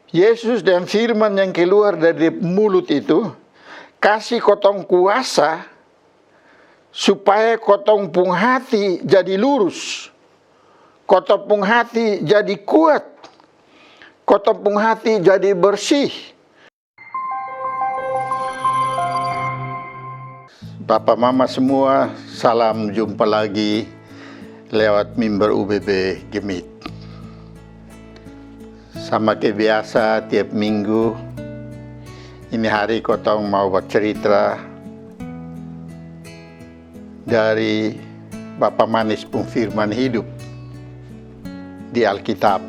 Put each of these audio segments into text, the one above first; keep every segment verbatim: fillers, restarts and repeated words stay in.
Yesus dan firman yang keluar dari dia mulut itu kasi kotong kuasa supaya kotong pung hati jadi lurus, kotong pung hati jadi kuat, kotong pung hati jadi bersih. Papa mama semua, salam jumpa lagi lewat mimbar U B B Gemit. Sama ke biasa tiap minggu, ini hari kotong mau bacerita dari Bapa Manis pung firman hidup di Alkitab.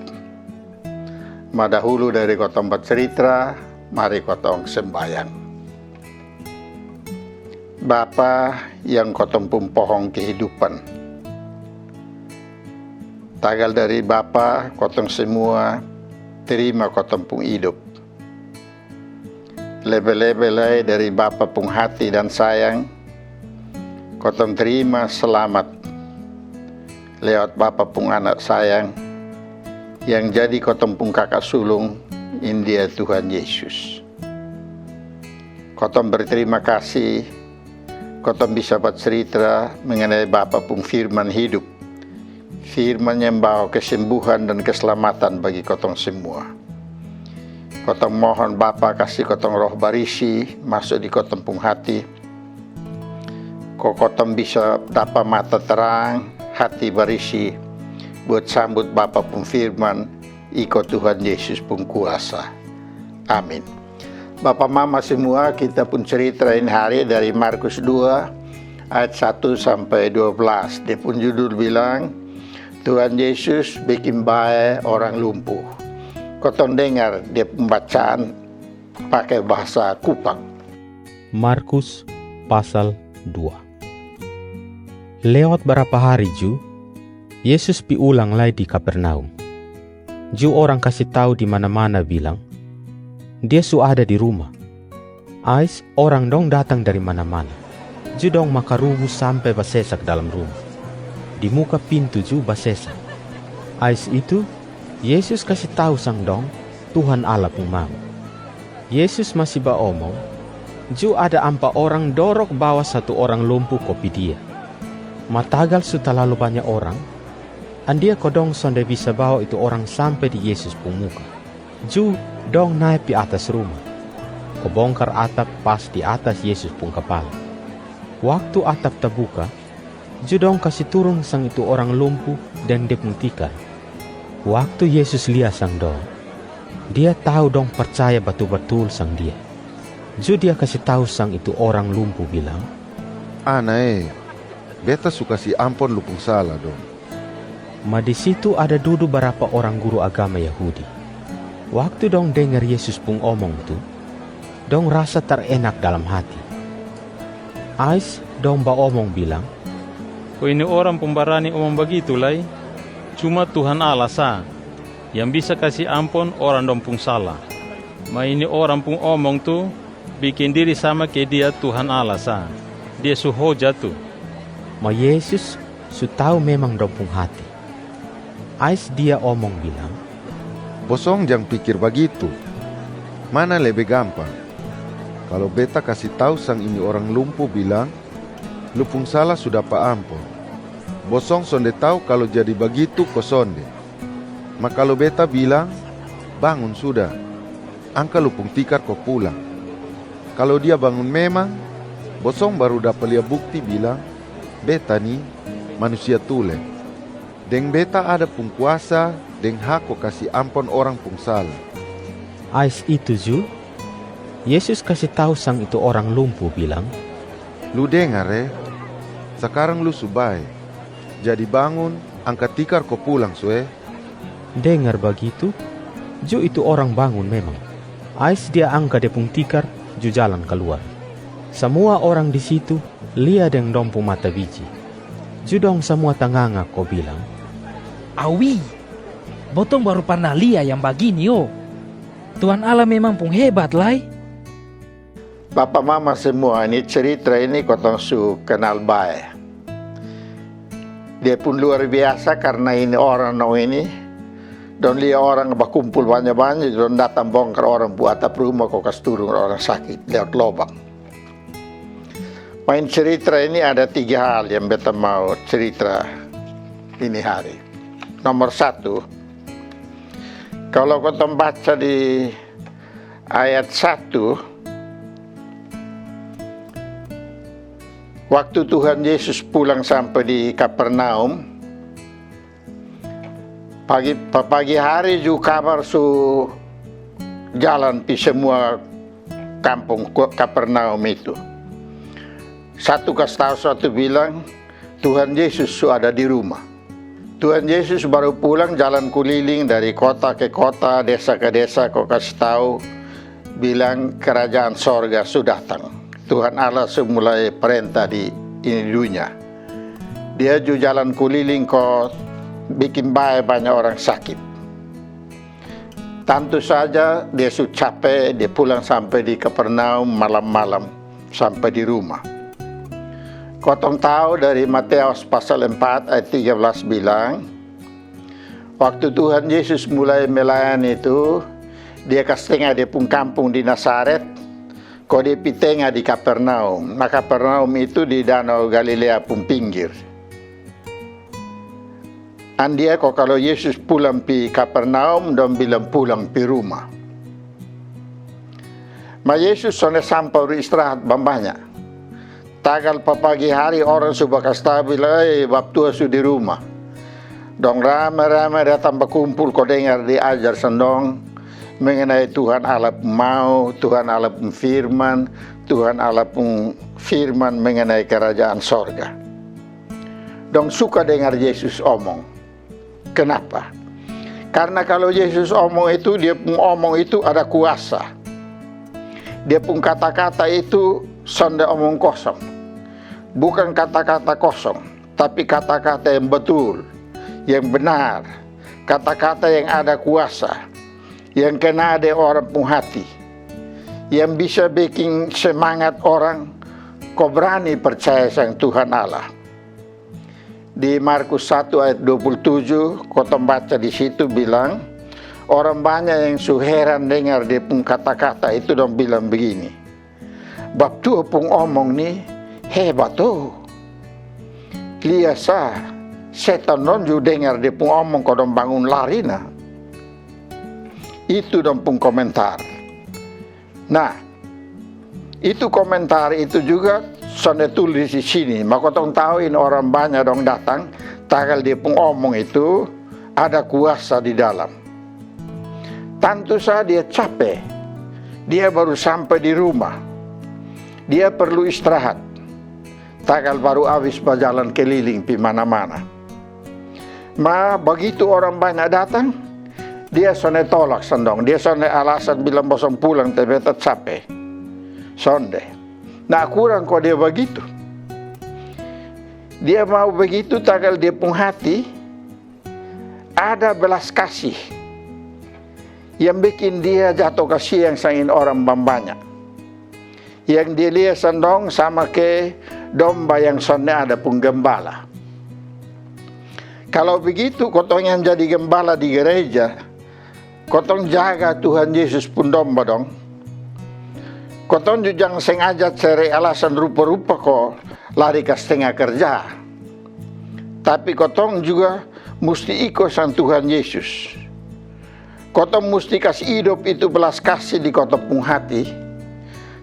Ma dahulu dari kotong bacerita, mari kotong sembayang. Bapa yang kotong pung pohong kehidupan, tagal dari Bapa kotong semua terima kotong pung hidup. Lebe-lebe lai dari Bapa pung hati dan sayang, kotong terima selamat lewat Bapa pung anak sayang yang jadi kotong pung kaka sulung, India Tuhan Yesus. Kotong berterima kasih, kotong bisa bacerita mengenai Bapa pung firman hidup, firman yang bawa kesembuhan dan keselamatan bagi kotong semua. Kotong mohon Bapa kasi kotong Roh Barisi masuk di kotong pung hati, ko kotong bisa dapa mata terang, hati barisi buat sambut Bapa pung firman, iko Tuhan Yesus pung kuasa. Amin. Bapa mama semua, kita pung cerita ini hari dari Markus dua ayat satu sampai dua belas. Dia pung judul bilang, Tuhan Yesus bikin bae orang lumpuh. Kotong dengar dia pung bacaan pake bahasa Kupang. Markus pasal dua. Lewat barapa hari ju, Yesus pi ulang lai di Kapernaum. Ju orang kasi tau di mana-mana bilang, Dia su ada di ruma. Ais orang dong datang dari mana-mana. Ju dong makarubu sampe basesak dalam ruma. Di muka pintu ju basesak. Ais itu, Yesus kasi tau sang dong, Tuhan Allah pung mau. Yesus masi baomong, ju ada ampa orang dorok bawa satu orang lumpu ko pi Dia. Ma tagal su talalu banya orang, andia ko dong sonde bisa bawa itu orang sampe di Yesus pung muka. Ju dong nae pi atas ruma, ko bongkar atap pas di atas Yesus pung kapala. Waktu atap tabuka, ju dong kasi turun sang itu orang lumpu deng dia pung tikar. Waktu Yesus lia sang dong, Dia tau dong parcaya batul-batul sang Dia. Ju Dia kasi tau sang itu orang lumpu bilang, Ana e, beta su kasi ampon lu pung sala dong. Ma di situ ada dudu barapa orang guru agama Yahudi. Waktu dong dengar Yesus pung omong tu, dong rasa tar enak dalam hati. Ais dong baomong bilang, Ko ini orang pung barani omong bagitu lai, cuma Tuhan Allah sa yang bisa kasi ampon orang dong pung sala. Ma ini orang pung omong tu bikin diri sama ke Dia Tuhan Allah sa. Dia su hojat tu. Ma Yesus su tau memang dong pung hati. Ais Dia omong bilang, Bosong jang pikir bagitu. Mana lebe gampang, kalo beta kasi tau sang ini orang lumpu bilang, lu pung sala su dapa ampon. Bosong sonde tau kalo jadi bagitu ko sonde. Ma kalo beta bilang, bangun suda, angka lu pung tikar ko pulang. Kalo dia bangun memang, bosong baru dapa lia bukti bilang, beta ni manusia tule. Deng beta ada pung kuasa deng hak ko kasi ampon orang pung sala. Ais itu ju, Yesus kasi tau sang itu orang lumpu bilang, Lu dengar e, sakarang lu su bae. Jadi bangun, angka tikar ko pulang su e. Dengar bagitu, ju itu orang bangun memang. Ais dia angka dia pung tikar, ju jalan kaluar. Samua orang di situ lia deng dong pung mata biji. Ju dong samua tanganga ko bilang, Awi, botong baru parna lia yang bagini o. Tuhan Allah memang pung hebat lai. Bapa mama semua, ini cerita ini kotong su kenal bae. Dia pun luar biasa karna ini orang no ini Dong lia orang bakumpul banya-banya, dong datang bongkar orang pung atap rumah ko kas turun orang sakit lewat lobang. Main cerita ini ada tiga hal yang beta mau cerita ini hari. Nomor satu, kalau kotong baca di ayat satu, waktu Tuhan Yesus pulang sampai di Kapernaum, pagi, pagi hari ju kabar su jalan pi semua kampung Kapernaum itu. Satu kas tau, satu bilang, Tuhan Yesus su ada di rumah. Tuhan Yesus baru pulang jalan kuliling dari kota ke kota, desa ke desa, ko kasi tau bilang kerajaan sorga su datang. Tuhan Allah su mulai perintah di ini dunia. Dia ju jalan kuliling ko bikin bae banyak orang sakit. Tantu saja dia su cape, dia pulang sampai di Kapernaum malam-malam sampai di rumah. Kotong tau dari Matius pasal empat ayat tiga belas bilang, waktu Tuhan Yesus mulai melayani itu, dia kas tenga dia pung kampung di Nasaret, ko dia pi tenga di Kapernaum. Na Kapernaum itu di danau Galilea pung pinggir. Andia ko kalo Yesus pulang pi Kapernaum, dong bilang pulang pi rumah. Ma Yesus sonde sampa baru istirahat bambanya. Tagal papagi hari orang su bakas tau bilang, "Eh, baptua su di rumah." Dong rame-rame datang bakumpul ko dengar dia ajar sang dong mengenai Tuhan Allah pung mau, Tuhan Allah pung firman, Tuhan Allah pung firman mengenai kerajaan sorga. Dong suka dengar Yesus omong. Kenapa? Karna kalo Yesus omong itu, dia pung omong itu ada kuasa. Dia pung kata-kata itu sonde omong kosong. Bukan kata-kata kosong, tapi kata-kata yang betul, yang benar, kata-kata yang ada kuasa, yang kena deng orang pung hati, yang bisa bikin semangat orang ko brani percaya sang Tuhan Allah. Di Markus satu ayat dua puluh tujuh, kotong baca di situ bilang, orang banya yang su heran dengar dia pung kata-kata itu, dong bilang begini, "Baptua pung omong ni hebat to. Lia sa, setan dong ju dengar dia pung omong ko dong bangun lari na." Itu dong pung komentar. Nah, itu komentar itu juga sonde tulis di sini. Ma kotong tau ini orang banya dong datang, tagal dia pung omong itu ada kuasa di dalam. Tantu sa dia cape. Dia baru sampai di rumah. Dia perlu istirahat. Tagal baru abis bajalan keliling pi mana-mana. Ma bagitu orang banya datang, dia sonde tolak sang dong. Dia sonde alasan bilang, "Bosong pulang te, beta cape." Sonde. Na kurang ko dia bagitu. Dia mau begitu tagal dia pung hati ada belas kasih yang bikin dia jato kasiang sang ini orang bambanya. Yang dia lia sang dong sama ke domba yang sonde ada pung gembala. Kalo begitu, kotong yang jadi gembala di gereja, kotong jaga Tuhan Yesus pung domba dong. Kotong ju jang sengaja cari alasan rupa-rupa ko lari ka stenga kerja. Tapi kotong juga musti iko sang Tuhan Yesus. Kotong musti kasi idop itu belas kasi di kotong pung hati.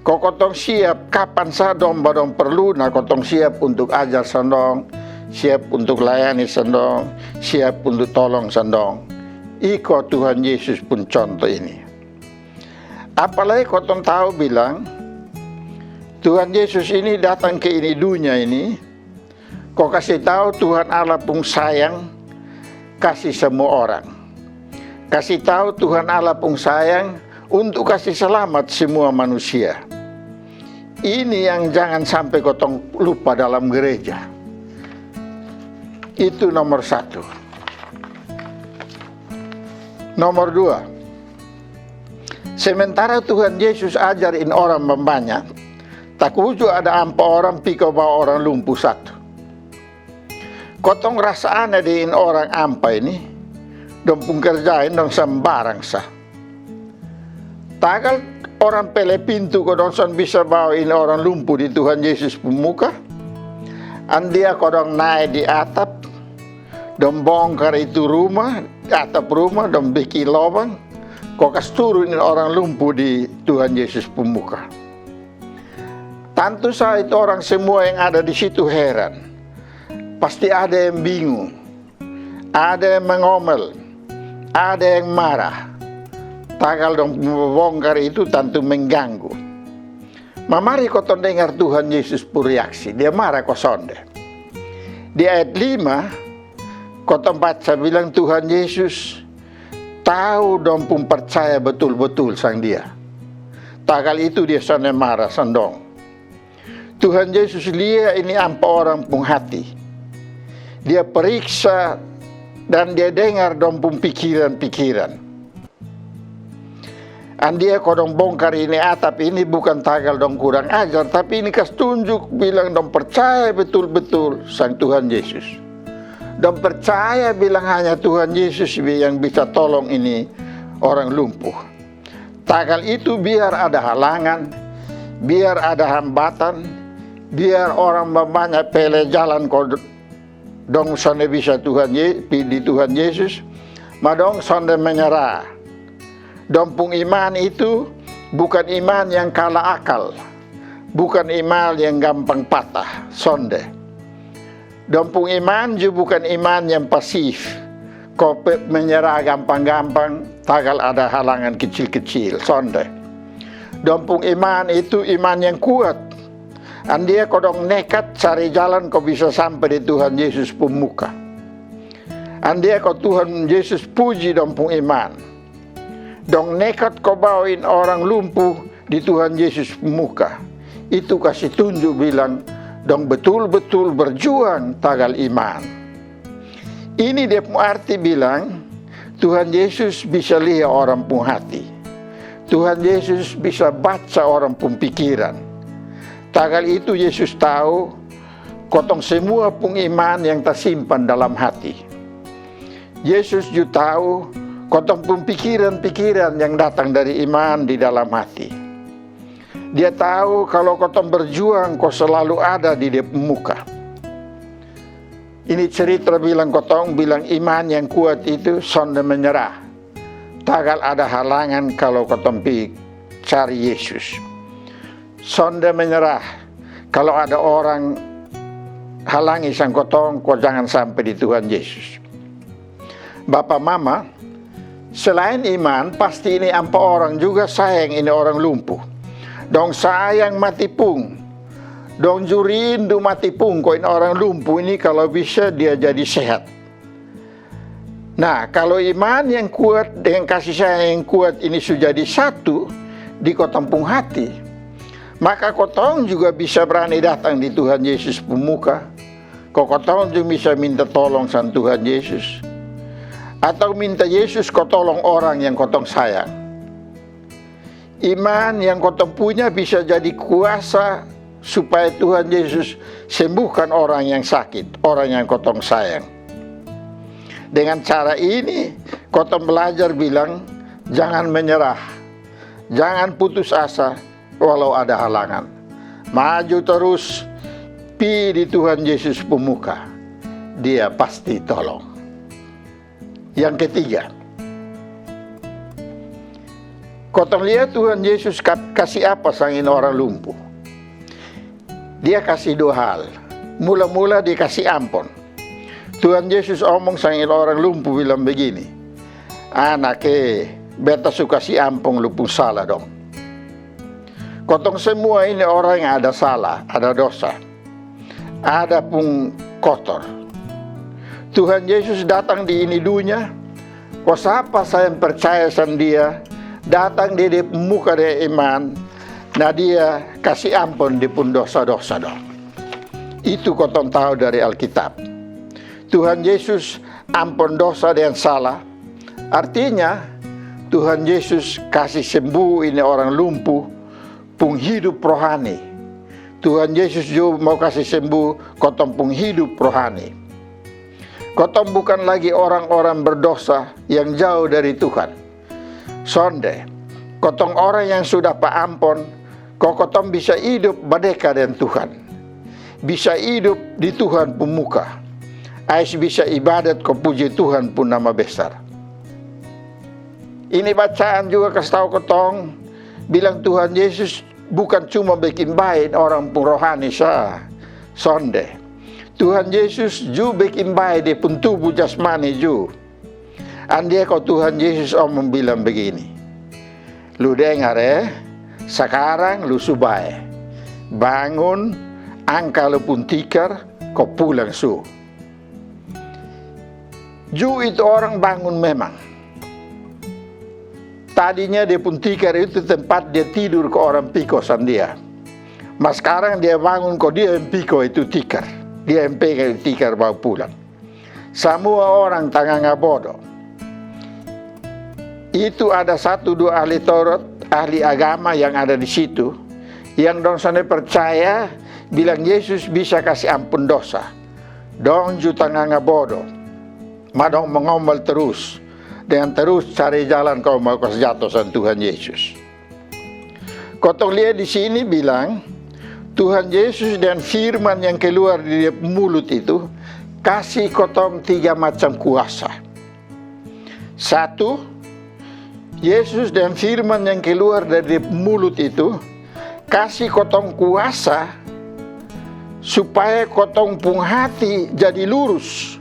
Ko kotong siap, kapan sa domba dong perlu, na kotong siap untuk ajar sang dong, siap untuk layani sang dong, siap untuk tolong sang dong. Iko Tuhan Yesus pung contoh ini. Apalai kotong tau bilang, Tuhan Yesus ini datang ke ini dunia ini, ko kasi tau Tuhan Allah pung sayang kasi semua orang. Kasi tau Tuhan Allah pung sayang untuk kasi salamat semua manusia. Ini yang jangan sampe kotong lupa dalam gereja. Itu nomor satu. Nomor dua, sementara Tuhan Yesus ajar ini orang bambanya, takuju ada ampa orang pi ko bawa orang lumpu satu. Kotong rasa ane deng ini orang ampa ini, dong pung kerja ini dong sambarang sa. Tagal orang pele pintu ko dong son bisa bawa ini orang lumpu di Tuhan Yesus pung muka. Andia ko dong nae di atap, dong bongkar itu rumah, atap rumah, dong bikin lobang, ko kas turun ini orang lumpu di Tuhan Yesus pung muka. Tantu sa itu orang semua yang ada di situ heran. Pasti ada yang bingung, ada yang mengomel, ada yang marah. Tagal dong bongkar itu tantu mengganggu. Ma mari kotong dengar Tuhan Yesus pung reaksi. Dia marah ko sonde? Di ayat lima, kotong baca bilang Tuhan Yesus tau dong pung percaya betul-betul sang Dia. Tagal itu Dia sonde marah sang dong. Tuhan Yesus lia ini ampa orang pung hati. Dia periksa dan Dia dengar dong pung pikiran-pikiran. Andia ko dong bongkar ini atap ini bukan tagal dong kurang ajar, tapi ini kas tunjuk bilang dong percaya betul-betul sang Tuhan Yesus. Dong percaya bilang hanya Tuhan Yesus yang bisa tolong ini orang lumpuh. Tagal itu biar ada halangan, biar ada hambatan, biar orang banya pele jalan ko dong sonde bisa Tuhan Ye, pi di Tuhan Yesus, ma dong sonde menyerah. Dong pung iman itu bukan iman yang kala akal, bukan iman yang gampang patah, sonde. Dong pung iman ju bukan iman yang pasif, ko pe menyerah gampang-gampang tagal ada halangan kecil-kecil, sonde. Dong pung iman itu iman yang kuat. Andia ko dong nekat cari jalan ko bisa sampe di Tuhan Yesus pung muka. Andia ko Tuhan Yesus puji dong pung iman. Dong nekat ko bawa ini orang lumpuh di Tuhan Yesus pung muka. Itu kasi tunjuk bilang dong betul-betul berjuang tagal iman. Ini dia pung arti bilang Tuhan Yesus bisa lia orang pung hati. Tuhan Yesus bisa baca orang pung pikiran. Tagal itu Yesus tau kotong semua pung iman yang tasimpan dalam hati. Yesus ju tau kotong pung pikiran-pikiran yang datang dari iman di dalam hati. Dia tau kalo kotong berjuang ko selalu ada di Dia pung muka. Ini cerita bilang kotong bilang iman yang kuat itu sonde menyerah. Tagal ada halangan kalo kotong pi cari Yesus. Sonde menyerah kalo ada orang halangi sang kotong ko jangan sampe di Tuhan Yesus. Bapa mama, selain iman pasti ini ampa orang juga sayang ini orang lumpuh. Dong sayang mati pung. Dong ju rindu mati pung ko ini orang lumpuh ini kalo bisa dia jadi sehat. Nah, kalo iman yang kuat dengan kasih sayang yang kuat ini su jadi satu di kotong pung hati, maka kotong juga bisa brani datang di Tuhan Yesus pung muka. Ko kotong ju bisa minta tolong sang Tuhan Yesus atau minta Yesus ko tolong orang yang kotong sayang. Iman yang kotong punya bisa jadi kuasa supaya Tuhan Yesus sembuhkan orang yang sakit, orang yang kotong sayang. Dengan cara ini kotong belajar bilang jangan menyerah, jangan putus asa walau ada halangan. Maju terus, pi di Tuhan Yesus pung muka. Dia pasti tolong. Yang ketiga, kotong lia Tuhan Yesus kasi apa sang ini orang lumpuh? Dia kasi dua hal. Mula-mula Dia kasi ampon. Tuhan Yesus omong sang ini orang lumpuh bilang begini, "Anak e, beta su kasi ampon lu pung sala dong." Kotong semua ini orang yang ada sala, ada dosa, ada pung kotor. Tuhan Yesus datang di ini dunia, ko sapa sa yang percaya sang Dia, datang di Dia pung muka deng iman, na Dia kasi ampon dia pung dosa-dosa dong. Itu kotong tau dari Alkitab. Tuhan Yesus ampon dosa deng sala. Artinya, Tuhan Yesus kasi sembuh ini orang lumpuh pung hidup rohani. Tuhan Yesus ju mau kasi sembuh kotong pung hidup rohani. Kotong bukan lagi orang-orang berdosa yang jauh dari Tuhan. Sonde, kotong orang yang su dapa ampon, ko kotong bisa idup badeka deng Tuhan. Bisa idup di Tuhan pung muka. Ais bisa ibadat ko puji Tuhan pung nama besar. Ini bacaan juga kasi tau kotong, bilang Tuhan Yesus bukan cuma bekin bae orang pung rohani sa. Sonde. Tuhan Yesus ju bekin bae dia pung tubuh jasmani ju. Andia ko Tuhan Yesus omong bilang begini, "Lu dengar e, sakarang lu su bae. Bangun, angka lu pung tikar, ko pulang su." Ju itu orang bangun memang. Tadinya dia pung tikar itu tempat dia tidur ko orang pi ko sang dia. Ma skarang dia bangun ko dia yang pi ko itu tikar. Dia yang pegang tikar bawa pulang. Samua orang tanganga bodo. Itu ada satu dua ahli Taurat, ahli agama yang ada di situ, yang dong sonde percaya bilang Yesus bisa kasi ampun dosa. Dong ju tanganga bodo. Ma dong mengomel terus. Dengan terus cari jalan ko mau kasi jato sang Tuhan Yesus. Kotong lia di sini bilang, Tuhan Yesus dan firman yang keluar dari dia mulut itu kasi kotong tiga macam kuasa. Satu, Yesus dan firman yang keluar dari dia mulut itu kasi kotong kuasa supaya kotong pung hati jadi lurus,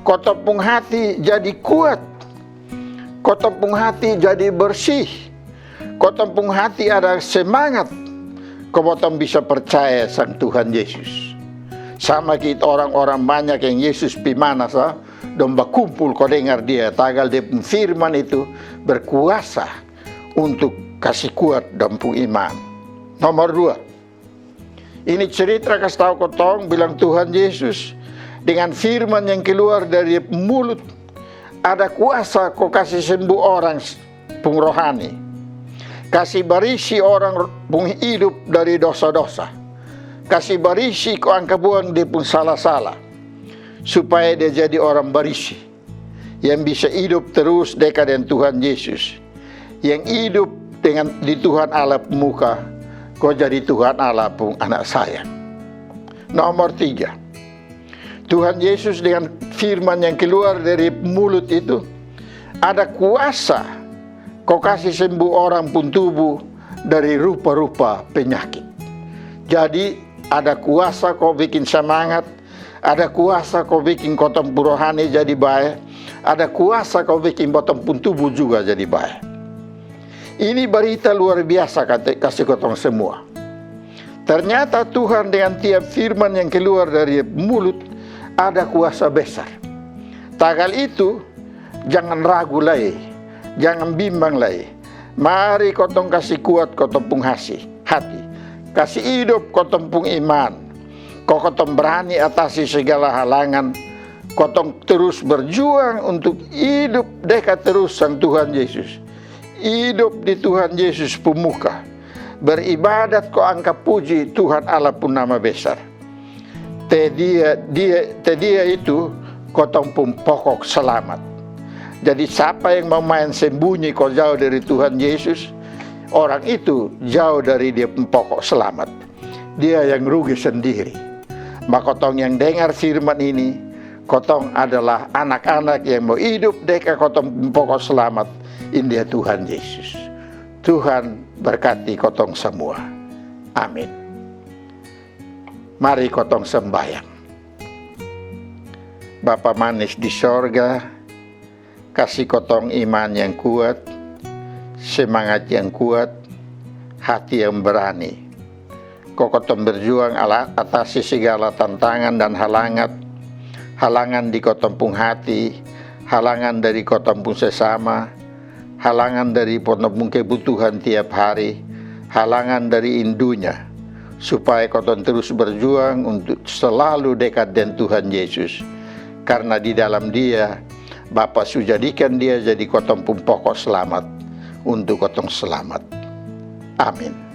kotong pung hati jadi kuat, kotong pung hati jadi bersih, kotong pung hati ada semangat, ko botong bisa percaya sang Tuhan Yesus. Sama kita orang-orang banyak yang Yesus pi mana sa, dong bakumpul ko dengar dia, tagal dia pung firman itu berkuasa untuk kasi kuat dong pung iman. Nomor dua, ini cerita kasi tau kotong bilang Tuhan Yesus dengan firman yang keluar dari mulut ada kuasa ko kasi sembuh orang pung rohani. Kasi barisi orang pung hidup dari dosa-dosa. Kasi barisi ko angka buang dia pung sala-sala. Supaya dia jadi orang barisi. Yang bisa hidup terus deka dengan Tuhan Yesus. Yang hidup dengan di Tuhan Allah pung muka. Ko jadi Tuhan Allah pung anak sayang. Nomor tiga. Tuhan Yesus dengan firman yang keluar dari mulut itu ada kuasa ko kasi sembuh orang pung tubuh dari rupa-rupa penyakit. Jadi ada kuasa ko bikin semangat, ada kuasa ko bikin kotong pung rohani jadi bae, ada kuasa ko bikin botong pung tubuh juga jadi bae. Ini barita luar biasa kasi kotong semua. Ternyata Tuhan dengan tiap firman yang keluar dari mulut ada kuasa besar. Tagal itu, jangan ragu lai, jangan bimbang lai. Mari kotong kasi kuat kotong pung hasi, hati. Kasi hidup kotong pung iman. Ko kotong brani atasi segala halangan. Kotong terus berjuang untuk hidup deka terus sang Tuhan Yesus. Hidup di Tuhan Yesus pung muka. Beribadat ko angka puji Tuhan Allah pung nama besar. Te dia, dia, te dia itu kotong pung pokok selamat. Jadi sapa yang mau main sembunyi ko jauh dari Tuhan Yesus, orang itu jauh dari dia pung pokok selamat. Dia yang rugi sendiri. Ma kotong yang dengar firman ini, kotong adalah anak-anak yang mau hidup deka kotong pung pokok selamat, india Tuhan Yesus. Tuhan berkati kotong semua. Amin. Mari kotong sembayang. Bapa manis di sorga, kasi kotong iman yang kuat, semangat yang kuat, hati yang berani. Ko kotong berjuang ala atasi segala tantangan dan halangat, halangan di kotong pung hati, halangan dari kotong pung sesama, halangan dari kotong pung kebutuhan tiap hari, halangan dari indunya, supaya kotong terus berjuang untuk selalu dekat dengan Tuhan Yesus. Karena di dalam Dia, Bapa su jadikan Dia jadi kotong pung pokok selamat untuk kotong selamat. Amin.